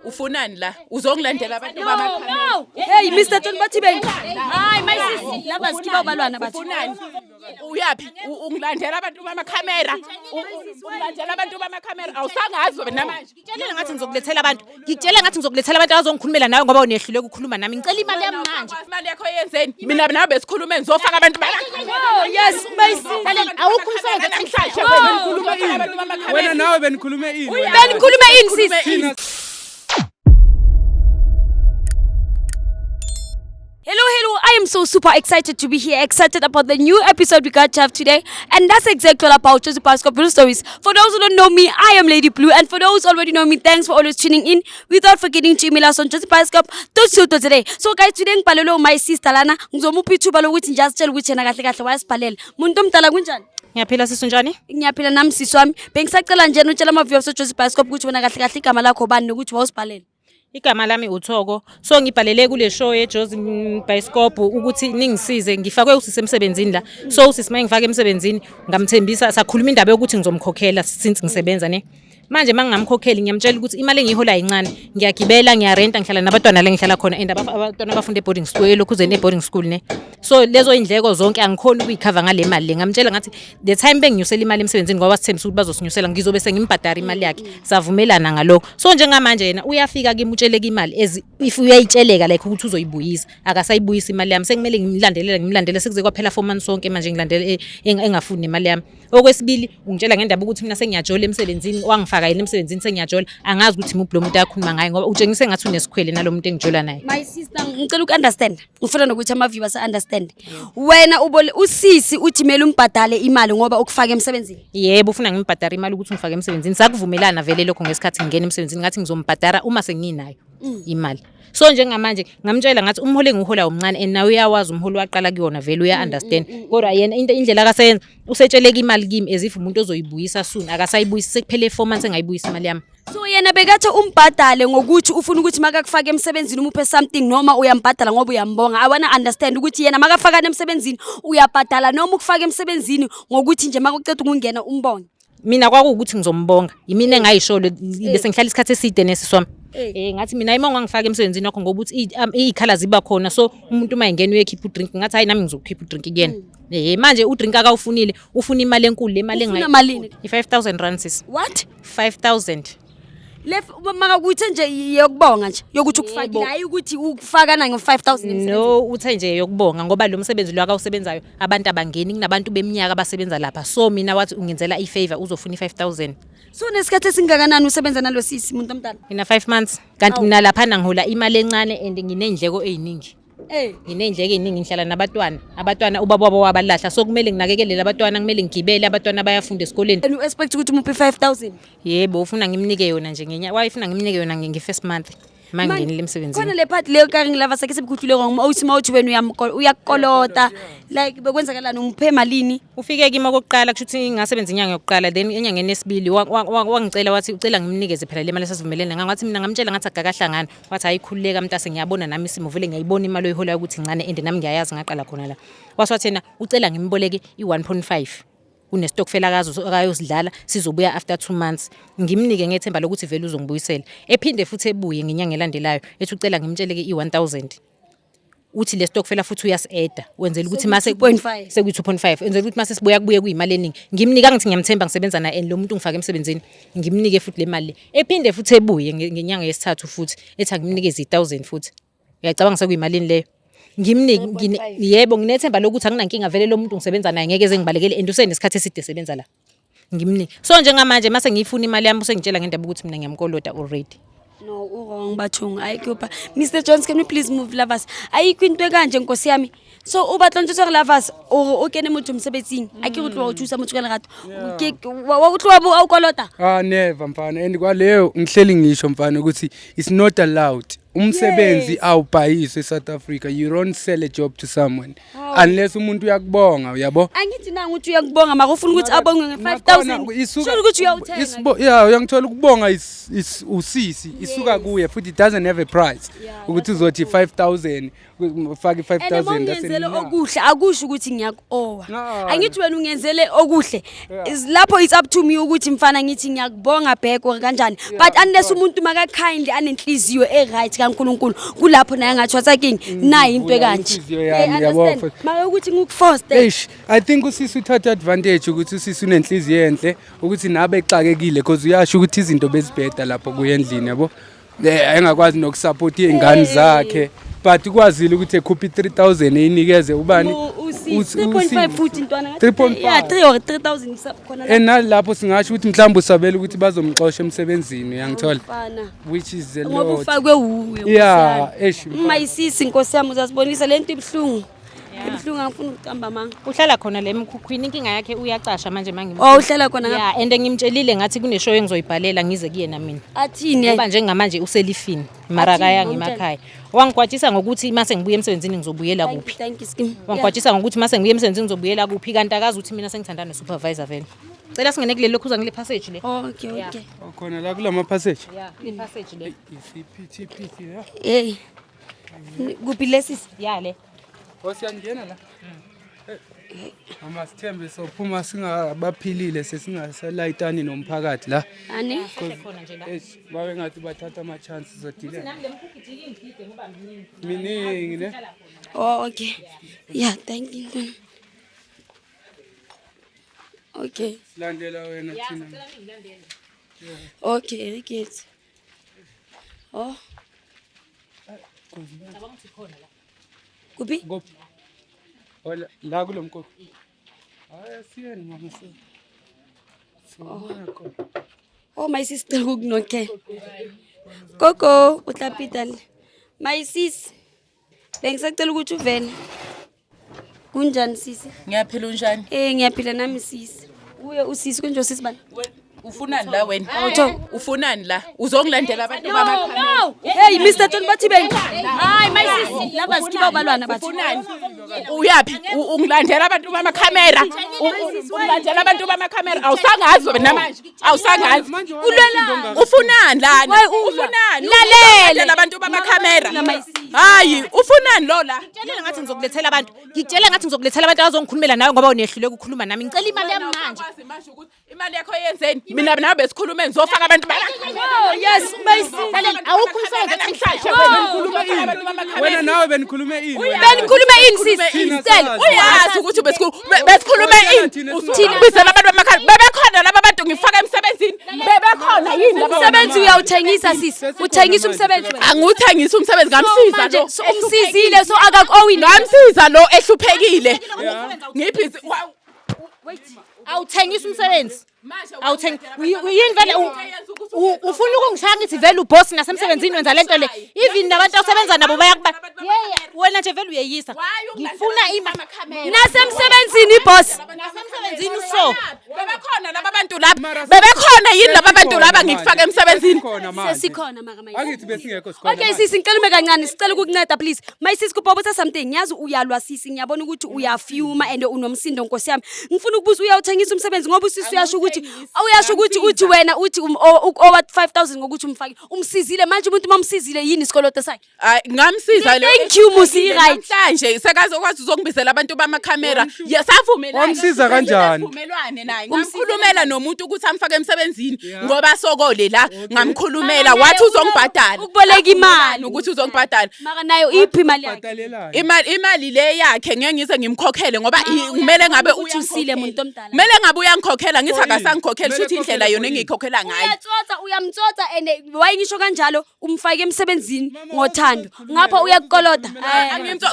Ufunani la? Uzongilandela abantu bamakhamera. Hey Mr John bathi beng. Hayi my sis laba sikiba balwana bathi. Ufunani? Uyaphi? Ungilandela abantu bamakhamera. Ungilandela abantu bamakhamera. Awusangazi wena namanje. Ngitshela ngathi ngizokulethela abantu. Ngikutshela ngathi ngizokulethela abantu abazongikhulumela nawe ngoba unehluleka ukukhuluma nami. Ngicela imali yami manje. Imali yakho yenzeni? Mina nawe besikhulume ngizofaka abantu Oh yes my sis. Awukho umsebenzi namhlanje. Benikhuluma ini? Wena nawe benikhulume ini? wena? Benikhulume ini sis. Thina Hello, hello. I am so super excited to be here, excited about the new episode we got to have today. And that's exactly all about Jozi Bioscope Blue Stories. For those who don't know me, I am Lady Blue. And for those who already know me, thanks for always tuning in. Without forgetting to email us on josibioscope.co.za. So guys, today ngibhalelwe my sister lana. Ngizomupha ithuba lokuthi nje asitshele ukuthi yena kahle kahle wayasibhalela. Muntu omdala kunjani? Ngiyaphila sisi unjani? Ngiyaphila nami sisi wami. Bengisacela nje utshela ama-viewers oJozi Bioscope ukuthi wena kahle kahle igama lakho bani nokuthi wawusibhalela. Igama lami uThoko. So ngibhalele kule show yeJozi Bioscope ukuthi ningisize ngifakwe usisi emsebenzini la. So usisi mayengifaka emsebenzini ngamthembisa sakhuluma indaba yokuthi ngizomkhokhela since ngisebenza ne. Manje mangingamkhokheli ngiyamtshela ukuthi imali engiyiholayo incane. Ngiyagibela, ngiyarenta, ngihlala nabantwana la engihlala khona and abantwana abafunda e-boarding school, elokhuzeni e-boarding school ne. So lezo indleko zonke angikhoni ukuyikhava ngale mali le. Ngamtshela ngathi the time benginyusela imali emsebenzini ngoba sithembisa ukuthi bazosinyusela ngizobe sengimbhadara imali yakhe. Savumelana ngalokho. So njengamanje yena uyafika kimi utsheleka imali as if uyayitsheleka like ukuthi uzoyibuyisa. Akasayibuyisa imali yami. Sekumele ngimlandelele ngimlandele sekuze kwaphela 4 months sonke manje ngilandele engafuni nemali yami. Okwesibili ungitshela ngendaba ukuthi mina sengiyajola emsebenzini wangifaka yena emsebenzini sengiyajola angazi ukuthi imuphi lo muntu akhuluma ngaye ngoba utshengise ngathi unesikhwele nalo muntu engijola naye. My sister, ngicela uku-understand. Ngifuna nokuthi ama-viewers a-understand. Wena ubole usisi uthi kumele umbhadale imali ngoba ukufaka emsebenzini. Yebo ufuna ngimbhadare imali ukuthi ungifake emsebenzini. Sakuvumelana vele lokho ngesikhathi ngingena emsebenzini ngathi ngizombhadara uma senginayo imali. So njengamanje ngamtshela ngathi umholo engiwuhola umncane and nawe uyawazi umholo waqala kuyona vele uya understand. Kodwa yena into indlela akaseyenza usetsheleka imali kimi as if umuntu ozoyibuyisa soon akasayibuyisi sekuphele 4 months engayibuyisa imali yami. So yena bekathe umbhadale ngokuthi ufuna ukuthi makakufake emsebenzini umuphe something noma uyambhadala ngoba uyambonga. I wanna understand ukuthi yena makafakana emsebenzini uyabhadala noma ukufaka emsebenzini ngokuthi nje makuceda ukungena umbonge. Mina kwakuwukuthi ngizombonga. Yimina engayisho le bese ngihlala isikhathi eside nesisi wami. Ngathi mina ima ungangifaka emsebenzini wakho ngoba uthi iy'khala ziba khona so umuntu uma engena uyekhipha udrink ngathi hayi nami ngizokhipha udrink kuyena. Manje udrink akawufunile ufuna imali enkulu le mali Ufuna malini? I-5000 rand sis. What? 5000. Le makakuthe nje yokubonga nje yokuthi ukufakile hayi ukuthi ukufakana ngo-5000 emsebenzini. No uthe nje yokubonga ngoba lo msebenzi lo akawusebenzayo abantu abangeni kunabantu beminyaka abasebenza lapha so mina wathi ungenzela ifavor uzofuna i-5000. So nesikhathi esingakanani usebenza nalo sisi muntu omdala? Mina 5 months kanti mina laphana ngihola imali encane and nginey'ndleko ey'ningi. Nginey'ndleko ey'ningi ngihlala nabantwana. Abantwana ubaba wabo wabalahla so kumele nginakekelele abantwana kumele ngigibele abantwana bayafunda esikoleni. And you expect ukuthi umuphe 5000? Yebo ufuna ngimnike yona nje ngenya wayefuna ngimnike yona nge-first month mangingenile emsebenzini. Khona le part leyo ka ngilava sakhe sebukhuhlule ngoma uthi mawuthi wena uyakolota like bekwenzakalani umuphe malini? Ufike kimi okokuqala kusho ukuthi ngasebenza inyanga yokuqala then enyangeni yesibili wangicela wathi ucela ngimnikeze phela le mali esasivumelene ngayo ngathi mina ngamtshela ngathi akakahlangani wathi hayi khululeka mntase ngiyabona nami isimo vele ngiyayibona imali oyiholayo ukuthi incane and nami ngiyayazi ngaqala khona la. Wase wathi yena ucela ngimboleke i-1.5 kunestokfela akayosidlala sizobuya after 2 months ngimnike ngethemba lokuthi vele uzongibuyisela ephinde futhi ebuye ngenyanga elandelayo ethi ucela ngimtsheleke i-1000 uthi le stokfela futhi uyasi-eda wenzela ukuthi mase 2.5. sekuyi 2.5 wenzela ukuthi mase sibuya kubuye kuyimali eningi ngimnika ngithi ngiyamthemba ngisebenza naye and lo muntu ungifake emsebenzini ngimnike futhi le mali le ephinde futhi ebuye ngenyanga yesithathu futhi ethi angimnikeze i-1000 futhi uyacabanga sekuyimalini leyo ngimnike yebo nginethemba lokuthi anginankinga vele lo muntu ngisebenza naye ngeke eze ngibalekele and usenesikhathi eside esebenza la ngimnike so njengamanje mase ngiyifuna imali yami usengitshela ngendaba ukuthi mina ngiyamkolota already. No, u-wrong bathong. Ayikho pha. Mr Jones, can you please move lovers? Ayikho into ekanje nkosi yami. So o batla ntse re lovers o o kene motho mosebetsing. A ke go tloga o thusa motho ka lerato. Ke wa o tloga bo o kolota. Ah never mfana and kwaleyo ngihleli ngisho mfana ukuthi it's not allowed. Umsebenzi awubhayiswe eSouth Africa. You don't sell a job to someone unless umuntu uyakubonga, uyabo? Angithi nangu ukuthi uyakubonga, maka ufuna ukuthi abongwe nge-5000, sho ukuthi uyawuthenga. Yeah, uyangithola, ukubonga is usisi isuka kuye, futhi it doesn't have a price ukuthi uzothi 5000, ufake And uma 5000, that's ungenzele enough. okuhle, akusho ukuthi ngiyaku-owa. No. Angithi wena ungenzele okuhle. Lapho it's up to me ukuthi, mfana, ngithi ngiyakubonga back or kanjani, but unless umuntu maka-kind, anenhliziyo e-right kaNkulunkulu, kulapho naye angathi watsaking nayi into Ngivula ekanje. inhliziyo yami, yabo, futhi. Maka ukuthi ngikuforce. Eish, I think usisi uthatha advantage ukuthi usisi unenhliziyo enhle, ukuthi nabe exakekile, because uyasho ukuthi izinto bezibheda lapho kuye endlini, yabo. Engakwazi nokusupport izingane zakhe, but ukwazile ukuthi ekhuphe i-3000 eyinikeze ubani? 3.5 futhi, ntwana. 3.5. Yeah, 3 or 3000 khona la. And nalapho singasho ukuthi mhlawumbe usabela ukuthi bazomxosha emsebenzini, uyangithola, Mfana. which is a Ngoba lot. ufakwe wuwe. Yeah, eish. Mayisisi, nkosi yami, uzasibonisa lento ibuhlungu. Ibuhlungu, angifuni ukuqamba amanga. Uhlala khona le emkhukhwini, inkinga yakhe uyacasha manje mangim. Oh, uhlala khona ngapha. Yeah, and ngimtshelile ngathi kune-show engizoyibhalela, ngize kuyena mina. Athini? Ngoba njengamanje uselifini, mara Athini, akayanga ngomtshela? emakhaya. Wangikwatshisa ngokuthi mase ngibuye emsebenzini ngizobuyela Thank you, kuphi. thank you, Skim. Wangikwatshisa ngokuthi mase ngibuye emsebenzini ngizobuyela kuphi, kanti akazi ukuthi mina sengithandana no-supervisor vele. Cela singene kuleli lokhuza, ngile passage le. Oh, okay. Khona la kulama passage. Yeah, kule passage le. Isiphithiphithi ya. Hey. Kuphi lesi? Ya, le. Osiyangena la. Mama, sithembe sophuma singabaphilile, sesingasalayitani nomphakathi la. Ani? Khona nje la. Eish, babe ngathi bathatha ama chances zodile. Miningi ne. Oh, okay. Yeah, thank you. Okay. Silandela wena thina. Okay, get. Oh. Kuphi? Kuphi? Ola la kulo mkhosi. Hayi, siyeni mama, si. Sibona khona. Oh, my sister ukunoke. Gogo, o tla pita le. My sis. Bengisacela ukuthi uvele. Kunjani, sisi? Ngiyaphila, unjani? Ngiyaphila nami, sisi. Uye usisi konje, usisi bani? Ufunani la wena? Awutho. Ufunani la? Uzongilandela abantu bamakhamera. No. Hey, Mr. Tony bathi beng. Hayi, my sis, laba sikiba balwana bathi. Ufunani? Uyaphi? Ungilandela abantu bamakhamera. Ungilandela abantu bamakhamera. Awusangazi wena manje. Awusangazi. Manje Ulwela. Ufunani lana? Why ulwa? Ufunani? Lalela. Ungilandela abantu bamakhamera. My sis. Hayi, ufunani lo la? Ngitshela ngathi ngizokulethela abantu. Ngikutshela ngathi ngizokulethela abantu abazongikhulumela nawe, ngoba unehluleka ukukhuluma nami. Ngicela imali yami manje. Awukwazi manje ukuthi imali yakho yenzeni? Mina nawe besikhulume, ngizofaka abantu Oh, yes, my sis. Lalela, awukho umsebenzi. namhlanje. Wena nawe benikhulume ini wena? Benikhulume ini, sis? Thina Sicela. sazi. Uyazi ukuthi besikhulume ini. Thina Usubizela abantu bamakhaya. Bebekhona laba bantu ngifaka emsebenzini. Bebekhona yini laba? Umsebenzi uyawuthengisa, sis. Uthengisa umsebenzi wena. Angiwuthengisi umsebenzi, ngamsiza Manje lo. so umsizile, so akaku-owini. Ngamsiza lo ehluphekile. Ngibhizi. Awuthengisa umsebenzi. Awuthengi. Yini vele ufuna ukungishaya ngithi vele uboss nasemsebenzini wenza lento le. Even nabantu osebenza nabo bayakuba. Yeah, wena nje vele uyeyisa. Ngifuna imali. Nasemsebenzini boss. Nasemsebenzini so. Bebekhona laba bantu laba. Bebekhona yini laba bantu laba ngikufaka emsebenzini? Sesikhona manje. Sesikhona maka my sis. Angithi besingekho sikhona. Okay sisi, ngicela ume kancane, sicela ukukunceda please. My sis, kupopotsa something. Ngiyazi uyalwa sisi, ngiyabona ukuthi uyafuma and unomsindo, nkosi yami. Ngifuna ukubuza, uyawuthengisa umsebenzi? Ngoba usisi uyasho ukuthi uthi wena uthi owa 5000 ngokuthi umfake. Umsizile manje umuntu, mamsizile, yini isikoloto sakhe? Hayi, ngamsiza lo. Thank you, Musi, right. Namhlanje sekazokwazi uzongibizela abantu bamakhamera. Ya, savumelana. Wamsiza kanjani? Savumelwane naye. Ngamkhulumela nomuntu ukuthi amfake emsebenzini ngoba sokole la. Ngamkhulumela wathi uzongibhadala. Ukuboleka imali. Ukuthi uzongibhadala. Maka nayo iphi imali yakhe? Bhatalelani. Imali le yakhe ngeke ngize ngimkhokhele ngoba kumele ngabe Uthi usile muntu omdala. Kumele ngabe uyangikhokhela, ngithi akasangikhokheli, Kumele shuthi indlela akhokhele yona for ini? engiyikhokhela ngayo. Uyatsotsa, uyamtsotsa, and why ngisho kanjalo, umfake emsebenzini ngothando, ngapha uyakukolota.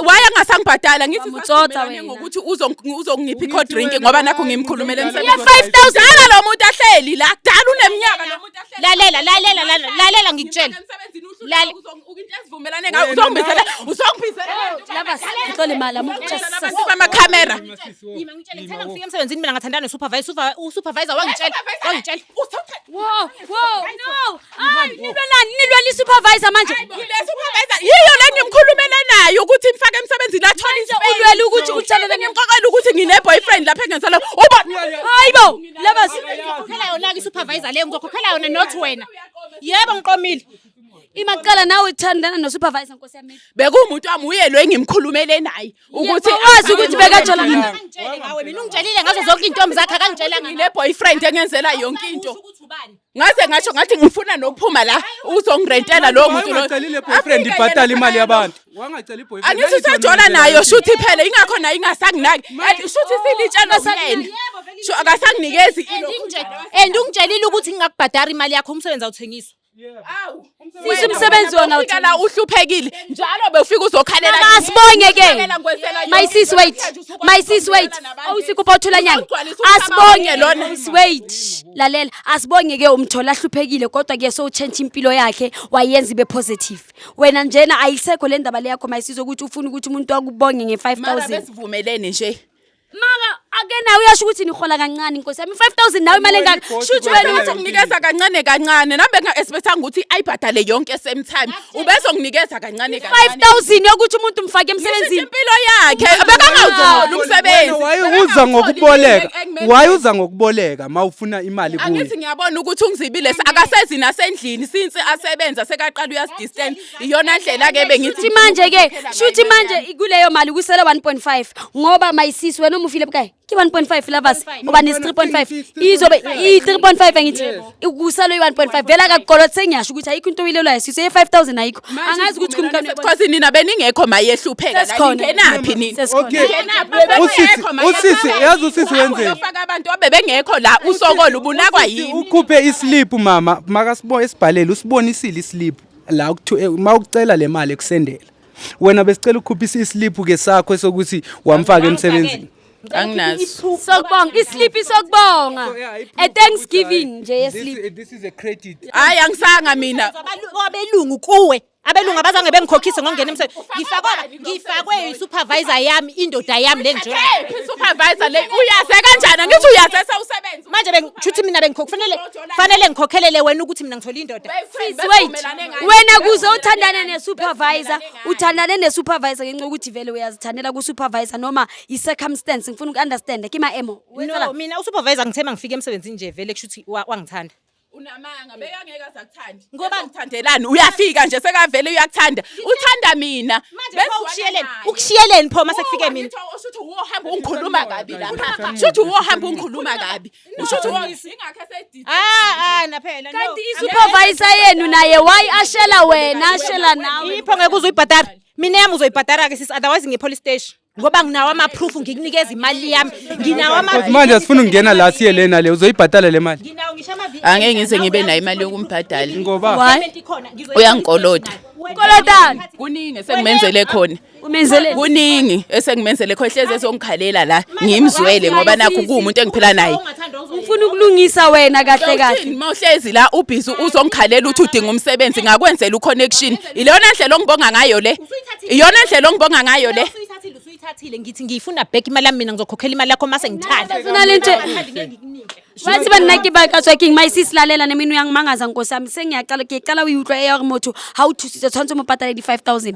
Why angasangibhadala? Ngithi Wamutsotsa savumelane wena. ngokuthi uzongipha i-cold drink ngoba nakho ngimkhulumela Ya, emsebenzini. 5000. Dala lo muntu ahleli la, kudala uneminyaka lo muntu ahleli. Lalela, lalela, lalela, lalela ngikutshela. Emsebenzini. Lale. Into esivumelane ngayo uzongibizela uzongibizela Lovers, ngixole imali abantu bamakhamera. Ima ngitshele ngithanda ngifike emsebenzini mina ngathandana no-supervisor usupervisor wangitshela wangitshela. Whoa, whoa, no. Ay, nilwelani, nilwela i-supervisor manje. Le supervisor yiyo le ngimkhulumela nayo ukuthi imfake emsebenzini athole Manje ulwela ukuthi utshele ngimxoxela ukuthi ngine boyfriend lapha engenzela uba Hayibo, lovers. Ngizokhokhela yona-ke i-supervisor leyo ngizokhokhela yona not wena. Yebo ngiqomile. Imaqala nawe uthandana no-supervisor nkosi yami. Bekuwumuntu wami uye lo engimkhulumele naye ukuthi Wazi ukuthi bekajola. Angitshele ngawe mina ungitshelile ngazo zonke iy'ntombi zakhe akangitshelanga. Ngine boyfriend engenzela yonke into. Ukuthi ubani? Ngaze ngasho ngathi ngifuna nokuphuma la uzongirentela lowo muntu lo. Wangacela boyfriend ibhatala imali yabantu. Wangacela i-boyfriend. Angithi usajola nayo shuthi phela ingakho nayo ingasanginaki. And shuthi silitshela kuyena. Sho akasanginikezi ilo. And ungitshelile ukuthi ngingakubhadari imali yakho umsebenzi awuthengiswa. Awu. Sisi umsebenzi wona Ufika la uhluphekile njalo bewufika uzokhalela. Mama asibonge ke. Ngikhalela ngikwenzela My yonke sis into. wait. Namhlanje usukwazi My sis wait. ukukhulumela nabantu. Awusikupha uthulanyana. Uzogcwalisa umhlaba Asibonge wonke lona. Sis wait. Lalela, asibonge ke umthola ahluphekile kodwa ke so change impilo yakhe wayenza ibe positive. Wena njena ayisekho le ndaba le yakho my sis ukuthi ufuna ukuthi umuntu akubonge Mara nge5000. besivumelene nje. Mara ake nawe uyasho ukuthi nihola kancane inkosi yami 5000 nawe imali engaka. Wena Shuthi ibhosi wena Wena uthi uzokunikeza kancane kancane nami benga-expectanga ukuthi ayibhadale yonke same time ubezonginikeza kancane kancane. 5000 yokuthi umuntu umfake Ngisho emsebenzini. impilo yakhe bekangawutholi umsebenzi. Wena wayeuza ngokuboleka. Wayeuza ngokuboleka mawufuna imali kuye. Angithi ngiyabona ukuthi ungizibile akasezi nasendlini since asebenza sekaqala uyasidistance iyona ndlela ke bengithi Shuthi manje ke, shuthi manje kuleyo mali kusele 1.5 ngoba my sis wena umufile bukayi ke 1.5 lovers ngoba ni 3.5 izobe i 3.5 angithi kusale i 1.5 vela akakukolothe sengiyasho ukuthi ayikho into oyilelwayo sise ye 5000 ayikho angazi ukuthi kumkani because nina beningekho mayehlupheka la Sesikhona. ningenaphi nini. Sesikhona. Okay. Usisi Usisi yazi usisi wenzeni? Ufaka abantu abebengekho la usokola ubunakwa yini? Ukhuphe islip mama makasibo esibhalele usibonisile islip la mawucela le mali ekusendela. Wena besicela ukhuphe islip ke sakho sokuthi wamfaka emsebenzini. Anginaso. Sokubonga islip sokubonga a thanksgiving nje yeslip. This is a credit. Hayi angisanga mina. Abelungu kuwe. Abelungu abazange bengikhokhise ngokungena emsebenzini. Ngifakwe ngifakwe i-supervisor yami indoda yami le nje. Hey, supervisor le uyaze kanjani? Angithi uyaze sewusebenza. Manje bengishuthi mina bengikhokhe fanele ngikhokhelele wena ukuthi mina ngithole indoda. Sis wait wena kuze uthandane ne-supervisor uthandane ne-supervisor ngenxa yokuthi vele uyazithandela ku-supervisor noma i-circumstance ngifuna uku-understanda ke maemo No, mina usupervisor ngithe mangifika emsebenzini nje vele kushuthi wangithanda. Unamanga bekangeke azakuthanda. Ngoba- Ngithandelani uyafika nje sekavele uyakuthanda. Uthanda mina. Manje pho ukushiyeleni, ukushiyeleni pho mase kufike mina. Ushuthi uwohamba ungikhuluma kabi lapha. Shuthi uwohamba ungikhuluma kabi. Ushuthi ingakho esedidi. Ah ah naphela no. Kanti i-supervisor yenu naye why ashela wena ashela nawe. Ipho ngeke uzoyibhadara. Mina yami uzoyibhadara ke sis otherwise ngiye police station. Ngoba nginawo ama proof ngikunikeza imali yami. Nginawo ama Because manje asifuna ukungena la siye lena le uzoyibhatala le mali. Nginawo ngisho ama Angeke ngize ngibe nayo imali yokumbhadala. Ngoba Why? Uyangikoloda. Ukolotani? Kuningi esengimenzele khona. Umenzele Kuningi esengimenzele khona hleze ezongikhalela la ngimzwele ngoba nakho kuwumuntu engiphila naye. Ufuna ukulungisa wena kahle kahle. Uthini mawuhlezi la ubhizi uzongikhalela uthi udinga umsebenzi ngakwenzela uconnection. Ilona ndlela ongibonga ngayo le. Iyona ndlela ongibonga ngayo le. Usuyithathile usuyithathile ngithi ngiyifuna back imali yami mina ngizokhokhela imali yakho mase ngithanda. Sinalento wa tseba nna ke ba ka tswa keng my sis lalela ne meno yangimangaza nkosi yami sengiyaqala ke qala o utlwa e ya gore motho ha o thusitse tshwanetse o mo patale di-5000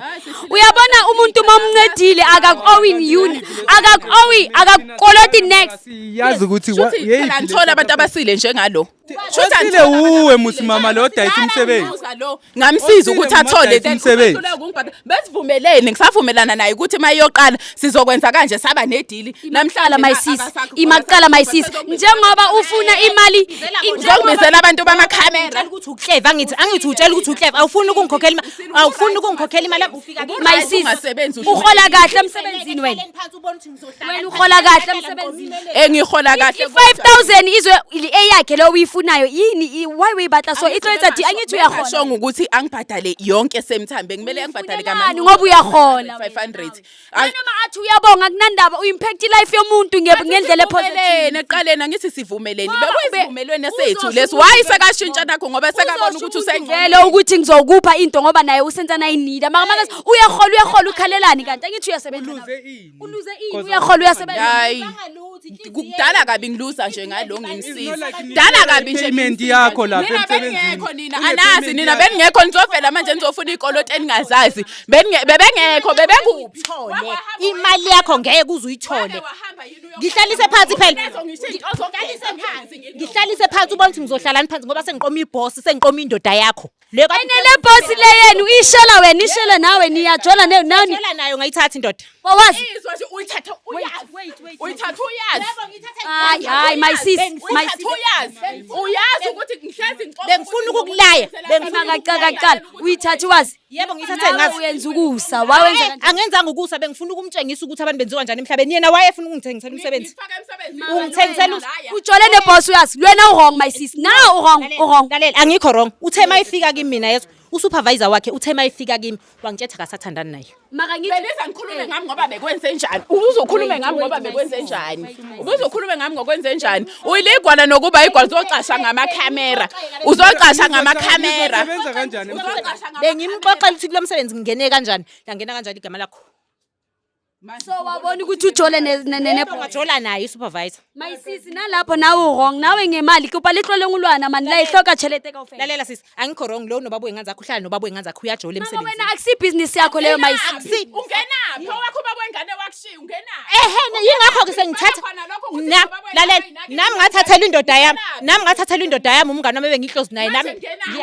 uyabona umuntu momncedile akaku-owi yuni akaku-owi akakukoloti next Siyazi ukuthi Shuthi phela ngithola abantu abasile njengalo. Shuthi Asile uwe musimama lo dayisa umsebenzi. Lo ngamsiza ukuthi athole Osile umsebenzi. Besivumelene ngisavumelana naye ukuthi mayiyoqala sizokwenza kanje saba nedili namhlala my sis imaqala my sis njengoba ufuna imali Uzongibizela abantu bamakhamera. Utshela ukuthi ukleva angithi angithi utshela ukuthi ukleva awufuni ukungikhokhela imali awufuni ukungikhokhela imali yami ufika kimi. my sis Ungasebenzi usho. uhola kahle emsebenzini wena Phansi ubone ukuthi ngizohlala. Wena uhola kahle emsebenzini. Engihola kahle. I-5000 izwe eyakhe leyo uyifunayo yini why uyibatla so itlo etsa di angithi uyahola Ngashongo ukuthi angibhadale yonke same time bekumele angibhadale Ufunelani ngoba uyahola 500. Wena noma athi uyabonga akunandaba uimpact life yomuntu ngendlela epositive. Sivumelene eqaleni angithi sivumelene. Uzotsheleni? Ngoba Bekuyivumelwene sethu uzosho lesi. ukuthi Why sekashintsha nakho ngoba sekabona ukuthi usengcono. Vele ukuthi ngizokupha into ngoba naye usenza nayinida. Mara manje uyahola, uyahola, ukhalelani kanti? Angithi uyasebenza nawe. Uluze ini? Uluze ini? Cause Uyahola, uyasebenza. Hayi. Kudala kabi ngiluza nje ngalo ngimsiza. It's not like Dala kabi nje payment ngimsiza. yakho lapha Nina emsebenzini. beningekho nina, Une anazi payment nina yakho. beningekho, nizovela manje nizofuna iy'koloto eningazazi. Bebengekho, bebekuphi? Uyithole imali yakho, ngeke uze uyithole. Ngihlalise phansi phela. Ngihlalise phansi ubone ukuthi ngizohlalani phansi ngoba sengiqoma ibhosi, sengiqoma indoda yakho le Ene le boss le yenu ishela wena, ishela nawe, niyajola nani. Thola nayo, ngayithatha indoda. Wawazi. Izwa nje uyithatha uyazi. Uyithatha uyazi. Hayi hayi, my sis, my sis. Uyithatha uyazi. Uyazi ukuthi ngihlezi ngixoxa. Bengifuna ukukulaya, bengifuna Makaqala uyithatha wazi. Yebo, ngiyithathe ngazi. Uyenza ukusa, wawenza kanjani? Angenzanga ukusa, bengifuna ukumtshengisa ukuthi abantu benziwa njani emhlabeni. Yena wayefuna ukungithengisela umsebenzi. Ungithengisela Ujole neboss uyazi. Wena wrong, my sis. Now wrong, wrong. Lalela, angikho wrong. Uthe mayifika kimi mina yezwa usupervisor wakhe, uthe mayifika kimi wangitshetha kasathandani naye. Mara ngithi Beliza ngikhulume ngami ngoba bekwenze njani? Uzokhulume ngami ngoba bekwenze njani? Ubuzokhulume ngami ngokwenze njani? Uyiligwala nokuba igwala, uzocasha ngamakhamera. Uzocasha ngamakhamera. Usebenza kanjani emsebenzini? Bengimxoxela ukuthi kulo msebenzi ngingene kanjani, langena kanjani igama lakho. So wabona ukuthi ujole ne ne ne Yebo, ngajola naye usupervisor. My sis, nalapho nawe wrong, nawe ngemali kopa le tlole ngulwana man la ihloka chelete kaofela. Lalela sisi, angikho wrong. Lo nobaba wengane zakho uhlala nobaba wengane zakho, uyajola Mama emsebenzini. wena, akusi business yakho leyo, my sis. Ungenaphi? Owakho ubaba wengane wakushiya, ungenaphi? Ehene, yingakho-ke sengithatha Khona lokho ukuthi Na- ubaba wengane lalela, uyinakekela. nami ngathathela indoda yami, nami ngathathela indoda yami umngane wami ebengihlozi naye nami.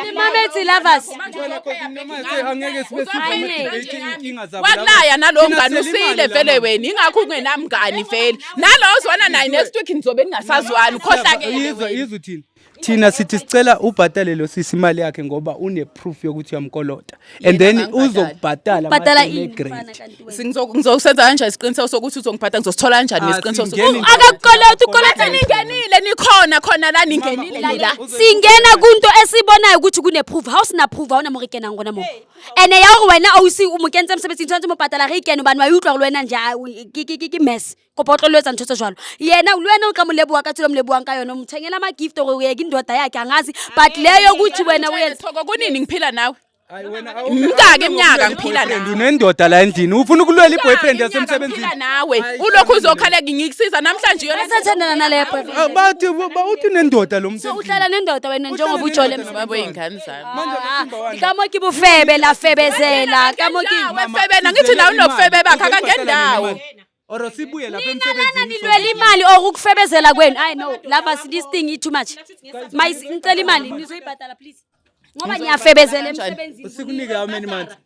Nimamethi lovers. Wena cause noma angeke sibe Ayingeke. inkinga zabo. Wakulaya nalowo Thina mngani siyela imali usile la, vele mama. wena, ingakho ungenamngani vele. Nalowo ozwana naye next week nizobe ningasazwani, ukhohlakele Yizwa, wena. yizwa uthini? Thina sithi sicela ubhatale lo sisi imali yakhe ngoba une-proof yokuthi uyamkolota and then akangibhadali. uzokubhatala Bhatala mase ini ne-grade. mfana kanti wena? Ngizosenza kanjani isiqiniseko sokuthi uzongiphatha? Ngizosithola kanjani Ah, isiqiniseko singeni sokuthi Akakukolota, ukolota Bathi ningenile, nikhona khona la, ningenile nila. Singena kunto esibonayo ukuthi kune-proof. Ha o sena proof, ha ona mo re kenang gona moo. Ene ya gore wena ausi o mo kentse mosebetsing, tshwanetse mo patala ge ikene hobane wa e utlwa gore le wena nje ke mess. Kopa o tlo lo etsa ntho tse jwalo. Yena le wena o tla mo leboha ka tsela o mo lebohang ka yona, o mo thengela ama-gift gore ye ke ndoda yakhe, angazi. But leyo ukuthi wena uyenza Thoko, kunini ngiphila nawe? Hayi wena, Mingaki iminyaka ngiphila boyfriend, nawe? Unendoda la endlini, ufuna ukulwela i-boyfriend Iminyaka yasemsebenzini. ngiphila nawe. Ulokhu uzokhala ngikusiza namhlanje yona. Basathandana naleyo boyfriend. Ah, bathi uthi unendoda lo So msebenzi. uhlala nendoda wena Uhlala njengoba ujole nendoda. emsebenzini? Babo ingane zami. Manje akasimba wani? Ka mo ke bofebe la febezela ka mo ke Nawe febena, ngithi nawe unobufebe bakhe, akangendawo. Or sibuye lapha Nina lana emsebenzini. nilwela imali or ukufebezela kwenu. I know lovers, this thing is too much. My, ngicela imali nizoyibhadala please, ngoba niyafebezela emsebenzini. Sikunike how many months?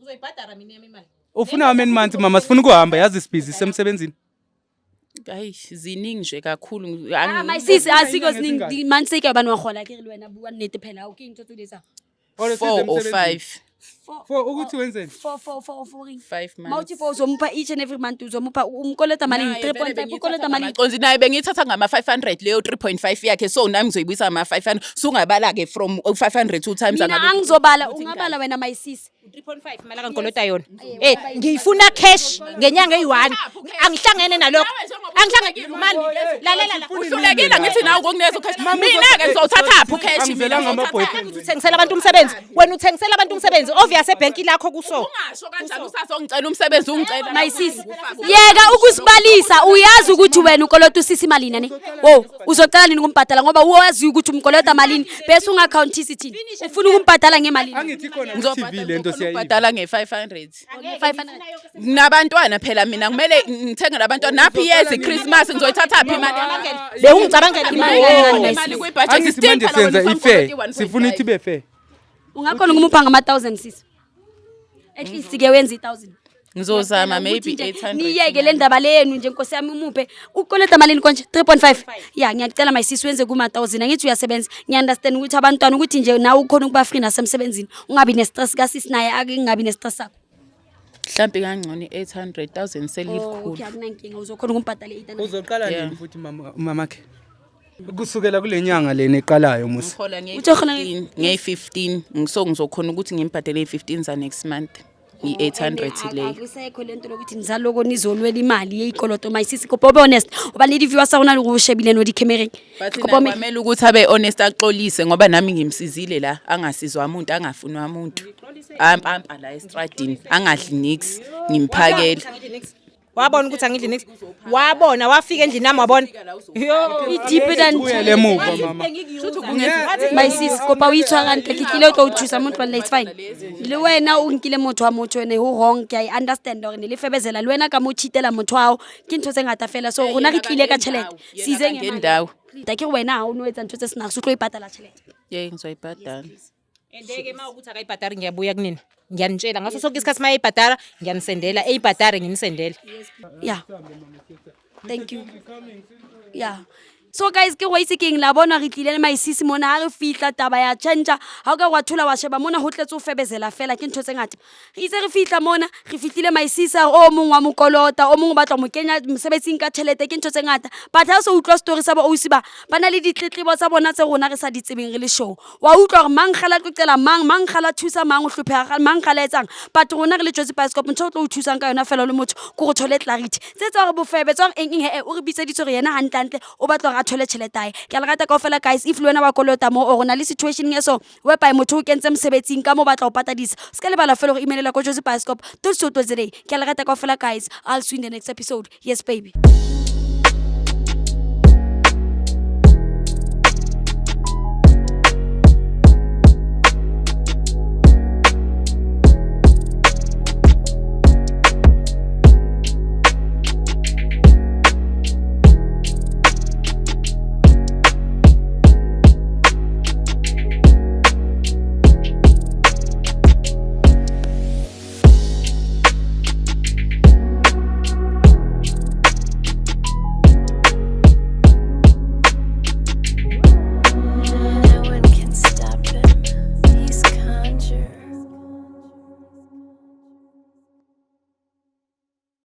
Uzoyibhadara mina yami imali. Ufuna how many months, mama? Sifuna ukuhamba, yazi sibhizi semsebenzini. Hayi, ziningi nje kakhulu. Ah, my sis, asiko Inyanga ezingaki? ziningi abantu wahola ke re le wena bua nnete phela ha o ke ntho tse di etsang. Or size 4 or emsebenzini. 5. Four ukuthi wenzeni? Four, four, four, four ring. 5 months. Mawuthi four, uzomupha each and every month, uzomupha, umkolota malini? 3.5, ukolota malini? Conzi naye bengiyithatha ngama-500 leyo 3.5 yakhe, so nami ngizoyibuyisa ngama-500. Sungabala ke from 500 two times. Mina angizobala, ungabala wena, my sis. 3.5 imali akangikolota yona. Ngiyifuna cash ngenyanga eyi-1. Angihlangene nalokho. Angihlangene mani. Lalela la. Uhlulekile ngithi nawe ukukunikeza ucash. Mina-ke ngizowuthathaphi ucash mina? Angivelanga ama-boyfriend. Uthengisela abantu umsebenzi. Wena uthengisela abantu umsebenzi. Obvious ebhenki lakho kuso. Ungasho kanjalo, usazongicela umsebenzi, ungicela. My sis, yeka ukusibalisa, uyazi ukuthi wena ukolota usisi malini ne? Wo, uzocela nini ukumbhadala ngoba uwazi ukuthi umkolota malini bese ungakhawuntisi thina. Ufuna ukumbhadala ngemalini? Angithi khona ku-TV lento siyayiva. Ngizobhadala nge-500. 500. Nabantwana phela mina kumele ngithengele abantwana. Naphi yezi Christmas, ngizoyithathaphi imali? Bewungicabangela Imali kancane, my Imali sis. kwi-budget Angithi still manje phela wena senza usamkolota i-fair. i-1.5. Sifuna ithi ibe fair. Ungakhona ukumupha ngama-1000 sis. At least ke wenza i-1000. Ngizozama maybe Ukuthi nje 800. niyeke le ndaba leyenu nje, nkosi yami, umuphe ukolota malini konje? 3.5 ya. Ngiyacela my sis, wenze kuma-1000. Angithi uyasebenza, ngiya-understand ukuthi abantwana, ukuthi nje nawe ukhona ukuba free nasemsebenzini, ungabi ne-stress kasisi, naye ake ngingabi ne-stress sakho. Mhlampe kangcono i-800,000 selikhulu. Okay, akunankinga, uzokhona ukumbhadala i-800. Uzoqala Yeah. nini futhi mama mamakhe? Kusukela kule nyanga lena eqalayo musa. Ngihola Uthi uhola nge-15, nge-15, so ngizokhona ukuthi ngimbhadele i-15 za next month. I-800 leyo. Akusekho lento lokuthi nizaloko nizolwela imali yeyikoloto, my sisi. Kopa o be honest, hobane le di-viewers tsa rona le gore o shebile no di-camereng. But Kopa o me- kwamele ukuthi abe honest, axolise, ngoba nami ngimsizile la, angasizwa umuntu, angafunwa umuntu, ampampa la estradini, angadli nix, ngimphakele. Wabona ukuthi angidli nix, wabona, wafika endlini nami, wabona. Yo. E deeper than Buyele emuva, mama. My sis, kopa o itshwara hantle. Ke tlile o tlo o thusa motho wa, it's fine. Le wena o nkile motho wa motho, ene ho wrong, ke a e understand hore ne le febezela le wena ka mo cheatela motho wa hao, ke ntho tse ngata fela. So rona re tlile ka tjhelete, size. Ngendawo. Ke re wena ha o no etsa ntho tse senang, se tlo e patala tjhelete. Ye, ngizoyibhadala. And-ke uma ukuthi akayibhadari, ngiyabuya kunina, ngiyanitshela ngaso sonke isikhathi. Uma eyibhadara, ngiyanisendela, eyibhadare, nginisendele. Yeah, thank you. Yeah, so guys, ke go itse keng la bona, re tlile le maisisi mona. Ha re fihla, taba ya change. Ha o ka wa thola, wa sheba mona, ho tletse ho febezela fela, ke ntho tse ngata. Re itse re fihla mona, re fihlile maisisi a re o mong wa mo kolota, o mong o batla ho mo kenya mosebetsing ka tjhelete, ke ntho tse ngata. But ha o so utlwa story sa bo ausi ba, ba na le ditletlebo tsa bona tse rona re sa di tsebeng re le show. Wa utlwa hore mang kgala qoqela mang, mang kgala thusa mang, o hlopheha mang, kgala etsang. But rona re le Jozi Bioscope, ntho o tlo o thusang ka yona fela o le motho ke gore thole clarity tse tsa gore bofebe tsa gore eng eng. He, o re bitseditse gore yena hantle hantle o batla gore a thole tjhelete ae. Ke a le rata kaofela, guys. If le wena wa kolota mo or o na le situation e so whereby motho o kentse mosebetsing ka mo batla ho patadisa, se ka lebala fela gore emailela ko Jozi Bioscope dot co dot za. Ke a le rata kaofela, guys. I'll see you in the next episode. Yes, baby.